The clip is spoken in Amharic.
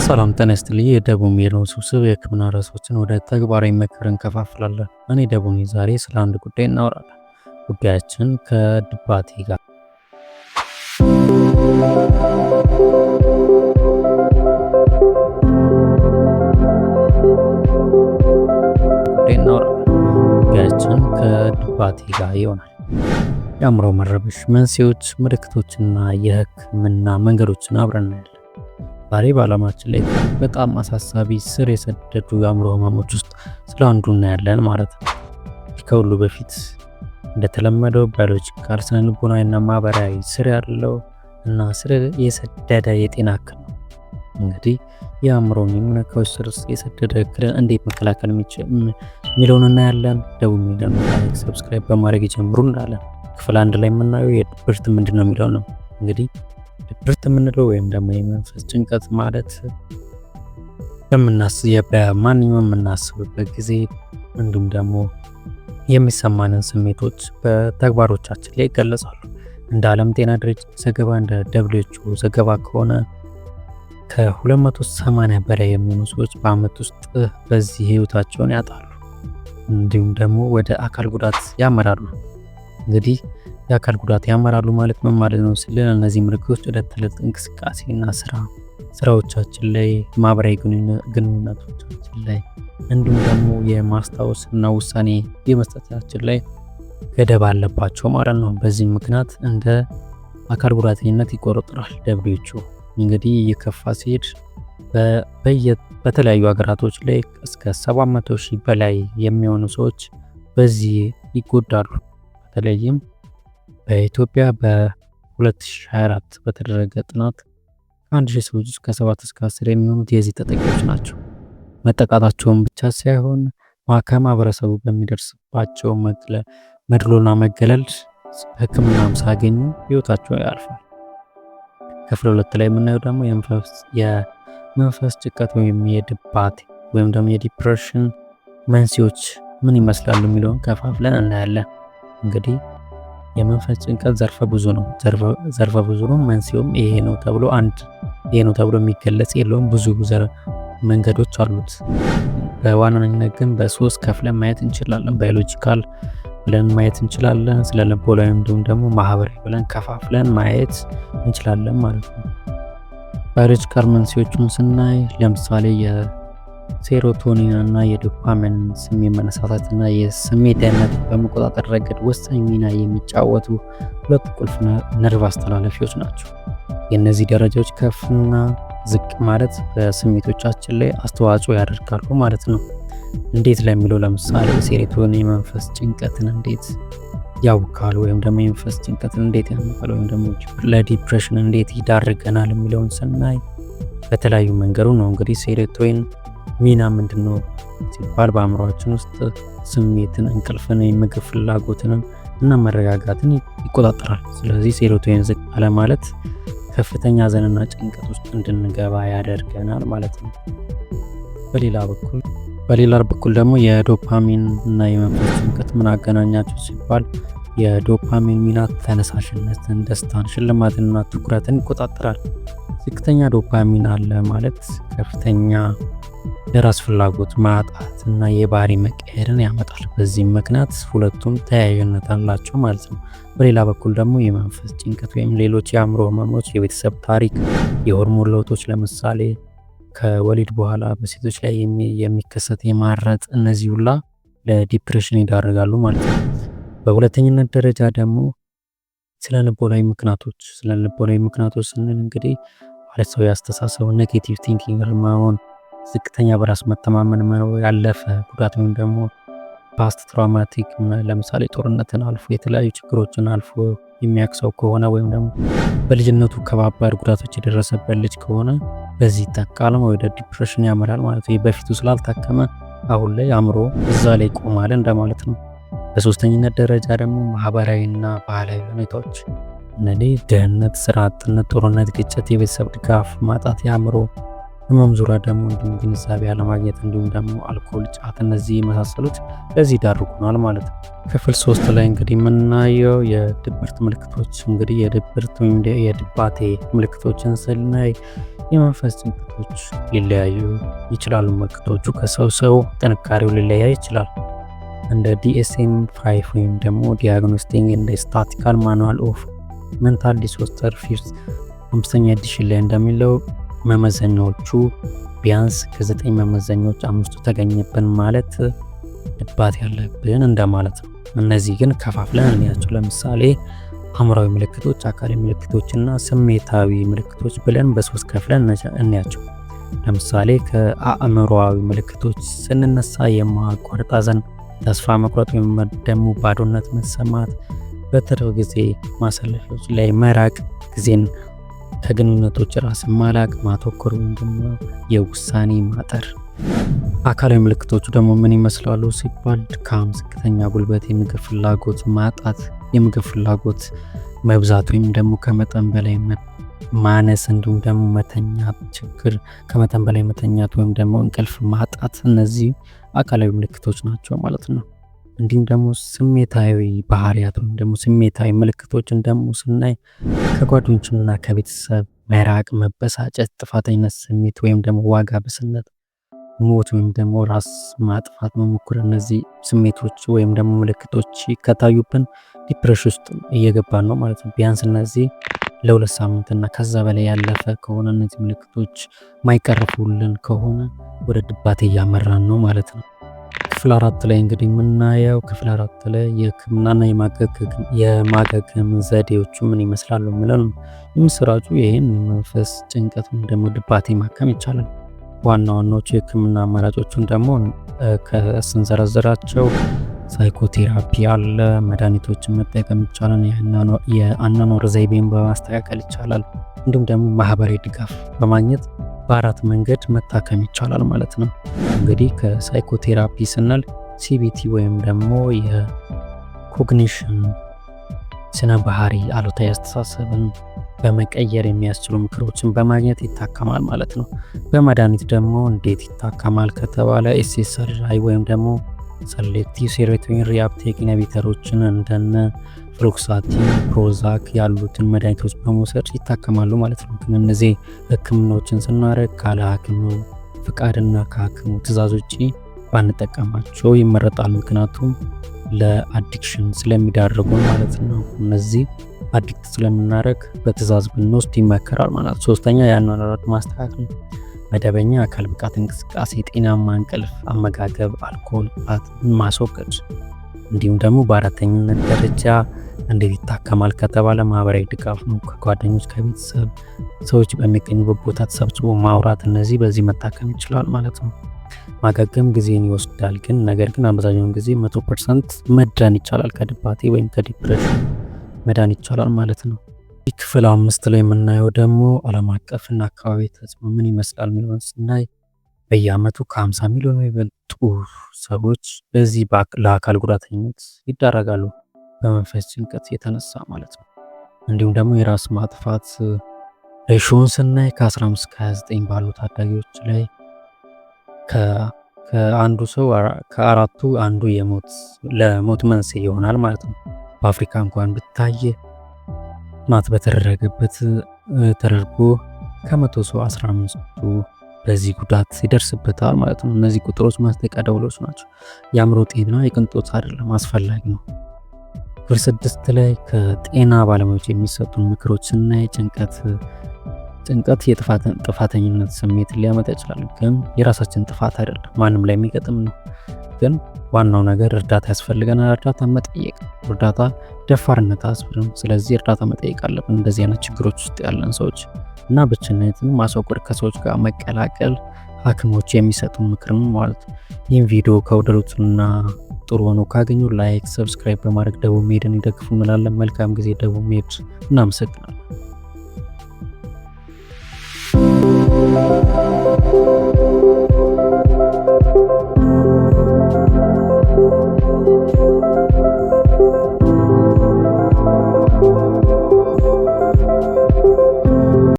ሰላም ጤና ይስጥልኝ። የደቡብ ሜድን ውስብስብ የህክምና ርዕሶችን ወደ ተግባራዊ ምክር እንከፋፍላለን። እኔ ደቡብ፣ ዛሬ ስለ አንድ ጉዳይ እናወራለን። ጉዳያችን ከድባቴ ጋር ጉዳይ እናወራለን። ጉዳያችን ከድባቴ ጋር ይሆናል። የአእምሮ መረበሽ መንስኤዎች፣ ምልክቶችና የህክምና መንገዶችን አብረን እናያለን። ዛሬ በዓለማችን ላይ በጣም አሳሳቢ ስር የሰደዱ የአእምሮ ህመሞች ውስጥ ስለ አንዱ እናያለን ማለት ነው። ከሁሉ በፊት እንደተለመደው biological፣ ስነልቦናዊና ማህበራዊ ስር ያለው እና ስር የሰደደ የጤና እክል ነው። እንግዲህ የአእምሮን የሚነካው ስር የሰደደ እክልን እንዴት መከላከል የሚለውን እናያለን። ደቡብ ሚዲያን like፣ subscribe በማድረግ ይጀምሩ እንላለን። ክፍል አንድ ላይ የምናየው የድብርት ምንድን ነው የሚለው ነው። እንግዲህ ድብርት የምንለው ወይም ደግሞ የመንፈስ ጭንቀት ማለት በማንኛውም የምናስብበት ጊዜ እንዲሁም ደግሞ የሚሰማንን ስሜቶች በተግባሮቻችን ላይ ይገለጻሉ። እንደ ዓለም ጤና ድርጅት ዘገባ፣ እንደ WHO ዘገባ ከሆነ ከ280 በላይ የሚሆኑ ሰዎች በአመት ውስጥ በዚህ ህይወታቸውን ያጣሉ። እንዲሁም ደግሞ ወደ አካል ጉዳት ያመራሉ። እንግዲህ የአካል ጉዳት ያመራሉ ማለት ምን ማለት ነው ስንል እነዚህ ምልክቶች ዕለት ተዕለት እንቅስቃሴና ስራዎቻችን ላይ፣ ማህበራዊ ግንኙነቶቻችን ላይ እንዲሁም ደግሞ የማስታወስ እና ውሳኔ የመስጠታችን ላይ ገደብ አለባቸው ማለት ነው። በዚህም ምክንያት እንደ አካል ጉዳተኝነት ይቆጠራል። WHO እንግዲህ እየከፋ ሲሄድ በተለያዩ ሀገራቶች ላይ እስከ 700 ሺህ በላይ የሚሆኑ ሰዎች በዚህ ይጎዳሉ። በተለይም በኢትዮጵያ በ2024 በተደረገ ጥናት ከ1000 ሰዎች ውስጥ ከ7 እስከ 10 የሚሆኑት የዚህ ተጠቂዎች ናቸው። መጠቃታቸውን ብቻ ሳይሆን ከማህበረሰቡ በሚደርስባቸው መድሎና መገለል ሕክምናም ሳያገኙ ህይወታቸው ያልፋል። ክፍል ሁለት ላይ የምናየው ደግሞ የመንፈስ ጭንቀት ወይም የድባቴ ወይም ደግሞ የ depression መንስኤዎች ምን ይመስላሉ የሚለውን ከፋፍለን እናያለን። እንግዲህ የመንፈስ ጭንቀት ዘርፈ ብዙ ነው። ዘርፈ ብዙ ነው። መንስኤውም ይሄ ነው ተብሎ አንድ ይሄ ነው ተብሎ የሚገለጽ የለውም። ብዙ መንገዶች አሉት። በዋነኝነት ግን በሶስት ከፍለን ማየት እንችላለን። Biological ብለን ማየት እንችላለን። ስነ ልቦናዊ እንዲሁም ደግሞ ማህበራዊ ብለን ከፋፍለን ማየት እንችላለን ማለት ነው። Biological መንስኤዎቹን ስናይ ለምሳሌ የ serotonin እና የዶፓሚን ስሜት መነሳሳት እና የስሜታዊነት በመቆጣጠር ረገድ ወሳኝ ሚና የሚጫወቱ ሁለት ቁልፍ ነርቭ አስተላላፊዎች ናቸው። የእነዚህ ደረጃዎች ከፍና ዝቅ ማለት በስሜቶቻችን ላይ አስተዋጽኦ ያደርጋሉ ማለት ነው። እንዴት ለሚለው ለምሳሌ serotonin የመንፈስ ጭንቀትን እንዴት ያውካል ወይም ደግሞ የመንፈስ ጭንቀትን እንዴት ያመጣል ወይም ደግሞ ለ depression እንዴት ይዳርገናል የሚለውን ስናይ በተለያዩ መንገዱ ነው። እንግዲህ serotonin ሚና ምንድን ነው ሲባል በአእምሯችን ውስጥ ስሜትን፣ እንቅልፍን፣ የምግብ ፍላጎትንም እና መረጋጋትን ይቆጣጠራል። ስለዚህ serotonin ዝቅ አለ ማለት ከፍተኛ ሀዘንና ጭንቀት ውስጥ እንድንገባ ያደርገናል ማለት ነው። በሌላ በኩል በሌላ በኩል ደግሞ የዶፓሚን እና የመንፈስ ጭንቀት ምን አገናኛቸው ሲባል የዶፓሚን ሚና ተነሳሽነትን፣ ደስታን፣ ሽልማትንና ትኩረትን ይቆጣጠራል። ዝቅተኛ ዶፓሚን አለ ማለት ከፍተኛ የራስ ፍላጎት ማጣት እና የባህሪ መቀየርን ያመጣል። በዚህም ምክንያት ሁለቱም ተያያዥነት አላቸው ማለት ነው። በሌላ በኩል ደግሞ የመንፈስ ጭንቀት ወይም ሌሎች የአእምሮ ህመሞች፣ የቤተሰብ ታሪክ፣ የሆርሞን ለውጦች ለምሳሌ ከወሊድ በኋላ በሴቶች ላይ የሚከሰት የማረጥ እነዚህ ሁላ ለ depression ይዳርጋሉ ማለት ነው። በሁለተኝነት ደረጃ ደግሞ ስነ ልቦናዊ ምክንያቶች፣ ስነ ልቦናዊ ምክንያቶች ስንል እንግዲህ ማለት ሰው ያስተሳሰቡ negative thinking መሆን፣ ዝቅተኛ በራስ መተማመን መኖር፣ ያለፈ ጉዳት ወይም ደግሞ past traumatic ለምሳሌ ጦርነትን አልፎ የተለያዩ ችግሮችን አልፎ የሚያክሰው ከሆነ ወይም ደግሞ በልጅነቱ ከባባድ ጉዳቶች የደረሰበት ልጅ ከሆነ በዚህ ይጠቃል፣ ወደ depression ያመራል ማለት ነው። በፊቱ ስላልታከመ አሁን ላይ አእምሮ እዛ ላይ ቆማል እንደማለት ነው። በሶስተኝነት ደረጃ ደግሞ ማህበራዊና ባህላዊ ሁኔታዎች፣ እነዚህ ድህነት፣ ስራ አጥነት፣ ጦርነት፣ ግጭት፣ የቤተሰብ ድጋፍ ማጣት የአእምሮ ህመም ዙሪያ ደግሞ እንዲሁም ግንዛቤ አለማግኘት እንዲሁም ደግሞ አልኮል፣ ጫት እነዚህ የመሳሰሉት ለዚህ ይዳርጉናል ማለት ነው። ክፍል 3 ላይ እንግዲህ የምናየው የድብርት ምልክቶች፣ እንግዲህ የድብርት ወይም የድባቴ ምልክቶችን ስናይ የመንፈስ ጭንቀቶች ሊለያዩ ይችላሉ። ምልክቶቹ ከሰው ሰው ጥንካሬው ሊለያይ ይችላል። እንደ DSM 5 ወይም ደግሞ Diagnostic and Statistical Manual of Mental Disorder fifth 5ኛ edition ላይ እንደሚለው መመዘኛዎቹ ቢያንስ ከ9 መመዘኛዎች 5ቱ ተገኘብን ማለት ድባት ያለብን እንደማለት ነው። እነዚህ ግን ከፋፍለን እንያቸው። ለምሳሌ አእምሯዊ ምልክቶች፣ አካላዊ ምልክቶች እና ስሜታዊ ምልክቶች ብለን በ3 ከፍለን እንያቸው። ለምሳሌ ከአእምሯዊ ምልክቶች ስንነሳ የማያቋርጥ ሐዘን፣ ተስፋ መቁረጥ ወይም ደግሞ ባዶነት መሰማት፣ በትርፍ ጊዜ ማሳለፊያዎች ላይ መራቅ፣ ጊዜን ከግንኙነቶች ራስን ማላቅ፣ ማተኮር ወይም ደግሞ የውሳኔ ማጠር። አካላዊ ምልክቶቹ ደግሞ ምን ይመስላሉ ሲባል ድካም፣ ዝቅተኛ ጉልበት፣ የምግብ ፍላጎት ማጣት፣ የምግብ ፍላጎት መብዛት ወይም ደግሞ ከመጠን በላይ ማነስ፣ እንዲሁም ደግሞ መተኛት ችግር፣ ከመጠን በላይ መተኛት ወይም ደግሞ እንቅልፍ ማጣት፣ እነዚህ አካላዊ ምልክቶች ናቸው ማለት ነው። እንዲሁም ደግሞ ስሜታዊ ባህሪያት ወይም ደግሞ ስሜታዊ ምልክቶችን ደግሞ ስናይ ከጓደኞችና ከቤተሰብ መራቅ፣ መበሳጨት፣ ጥፋተኝነት ስሜት ወይም ደግሞ ዋጋ ቢስነት፣ ሞት ወይም ደግሞ ራስ ማጥፋት መሞከር፣ እነዚህ ስሜቶች ወይም ደግሞ ምልክቶች ከታዩብን depression ውስጥ እየገባን ነው ማለት ነው። ቢያንስ እነዚህ ለ2 ሳምንት እና ከዛ በላይ ያለፈ ከሆነ እነዚህ ምልክቶች ማይቀርፉልን ከሆነ ወደ ድባቴ እያመራን ነው ማለት ነው። ክፍል 4 ላይ እንግዲህ የምናየው ክፍል 4 ላይ የህክምናና የማገገም ዘዴዎቹ ምን ይመስላሉ የሚለው ነው። የምስራቹ ይሄን የመንፈስ ጭንቀት ወይም ደግሞ ድባቴ ማከም ይቻላል። ዋና ዋናዎቹ የህክምና አማራጮቹን ደግሞ ከስንዘረዝራቸው psychotherapy አለ፣ መድኃኒቶችን መጠቀም ይቻላል፣ የአኗኗር ዘይቤን በማስተካከል ይቻላል፣ እንዲሁም ደግሞ ማህበራዊ ድጋፍ በማግኘት በ4 መንገድ መታከም ይቻላል ማለት ነው። እንግዲህ ከ psychotherapy ስንል CBT ወይም ደግሞ የ cognition ስነ ባህሪ አሉታዊ አስተሳሰብን በመቀየር የሚያስችሉ ምክሮችን በማግኘት ይታከማል ማለት ነው። በመድኃኒት ደግሞ እንዴት ይታከማል ከተባለ SSRI ወይም ደግሞ selective serotonin reuptake inhibitor ኦችን እንደነ fluoxetine፣ Prozac ያሉትን መድኃኒቶች በመውሰድ ይታከማሉ ማለት ነው። ግን እነዚህ ህክምናዎችን ስናደርግ ካለ ሐኪሙ ፍቃድና ከሐኪሙ ትዕዛዝ ውጪ ባንጠቀማቸው ይመረጣል። ምክንያቱም ለ addiction ስለሚዳርጉ ማለት ነው። እነዚህ addict ስለምናደርግ በትዕዛዝ ብንወስድ ይመከራል ማለት ነው። ሶስተኛ የአኗኗር ማስተካከል፣ መደበኛ አካል ብቃት እንቅስቃሴ፣ ጤናማ እንቅልፍ፣ አመጋገብ፣ አልኮል ማስወገድ። እንዲሁም ደግሞ በአራተኝነት ደረጃ እንዴት ይታከማል ከተባለ ማህበራዊ ድጋፍ ነው። ከጓደኞች ከቤተሰብ ሰዎች በሚገኙበት ቦታ ተሰብስቦ ማውራት፣ እነዚህ በዚህ መታከም ይችላል ማለት ነው። ማገገም ጊዜን ይወስዳል፣ ግን ነገር ግን አብዛኛውን ጊዜ 100% መዳን ይቻላል። ከድባቴ ወይም ከ depression መዳን ይቻላል ማለት ነው። ክፍል 5 ላይ የምናየው ደግሞ ዓለም አቀፍና አካባቢ ተጽዕኖ ምን ይመስላል የሚለውን ስናይ በየአመቱ ከ50 ሚሊዮን የሚበልጡ ሰዎች በዚህ ለአካል ጉዳተኝነት ይዳረጋሉ በመንፈስ ጭንቀት የተነሳ ማለት ነው። እንዲሁም ደግሞ የራስ ማጥፋት ratio ን ስናይ ከ15 እስከ 29 ባሉ ታዳጊዎች ላይ ከአንዱ ሰው ከአራቱ አንዱ ለሞት መንስኤ ይሆናል ማለት ነው። በአፍሪካ እንኳን ብታይ ጥናት በተደረገበት ተደርጎ ከመቶ ሰው 15ቱ በዚህ ጉዳት ይደርስበታል ማለት ነው። እነዚህ ቁጥሮች ማስጠንቀቂያ ደወሎች ናቸው። የአእምሮ ጤና የቅንጦት አይደለም፣ አስፈላጊ ነው። ክፍል 6 ላይ ከጤና ባለሙያዎች የሚሰጡ ምክሮች ስናይ ጭንቀት የጥፋተኝነት ስሜት ሊያመጣ ይችላል፣ ግን የራሳችን ጥፋት አይደለም፣ ማንም ላይ የሚገጥም ነው። ግን ዋናው ነገር እርዳታ ያስፈልገናል። እርዳታ መጠየቅ፣ እርዳታ ደፋርነት አያስብልም። ስለዚህ እርዳታ መጠየቅ አለብን እንደዚህ አይነት ችግሮች ውስጥ ያለን ሰዎች እና ብቸኝነትን ማስወገድ፣ ከሰዎች ጋር መቀላቀል፣ ሐኪሞች የሚሰጡ ምክር ማለት ነው። ይህን ቪዲዮ ከወደዱትና ጥሩ ሆኖ ካገኙ like፣ subscribe በማድረግ ደቡብ ሜድን ይደግፉ እንላለን። መልካም ጊዜ። ደቡብ ሜድ። እናመሰግናለን።